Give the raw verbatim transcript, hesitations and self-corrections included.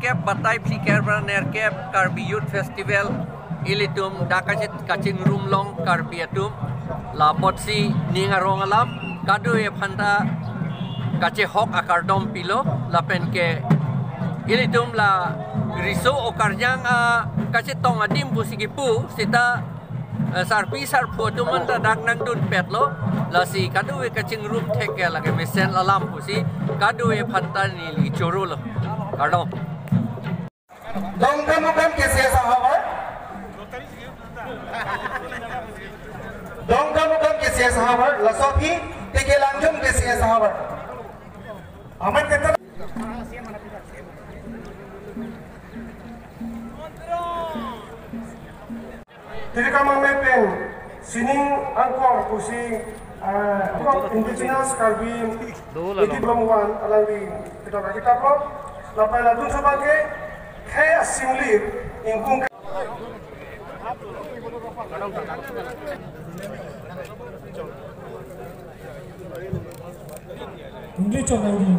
Batai phlikep ra nerkep Karbi Youth Festival ilitum dak kachit kachingrum long Karbi atum, la apotsi ning arong alam kadokave aphanta kachehok akardom pilo, lapen ke ilitum la riso okarjang a kachetong adim pusi kipu seta, eh, sarpi sarpo atum anta dak nangdunpetlo, lasi kadokave kachingrum thek ke lake mesen alam pusi kadokave aphanta neli choro lo. Kardom. Dongkamukam K C S ahavar. Dongkamukam K C S ahavar. Laso aphi T K Langjum K C S ahavar. Amat kita Tiri kamang mepen sining angkor pusi, ah, Indigenous Karbi Meeting Block One alangli kita kita lo, lapen latum sebagai kaya simli ingkung. Hindi chok lagi.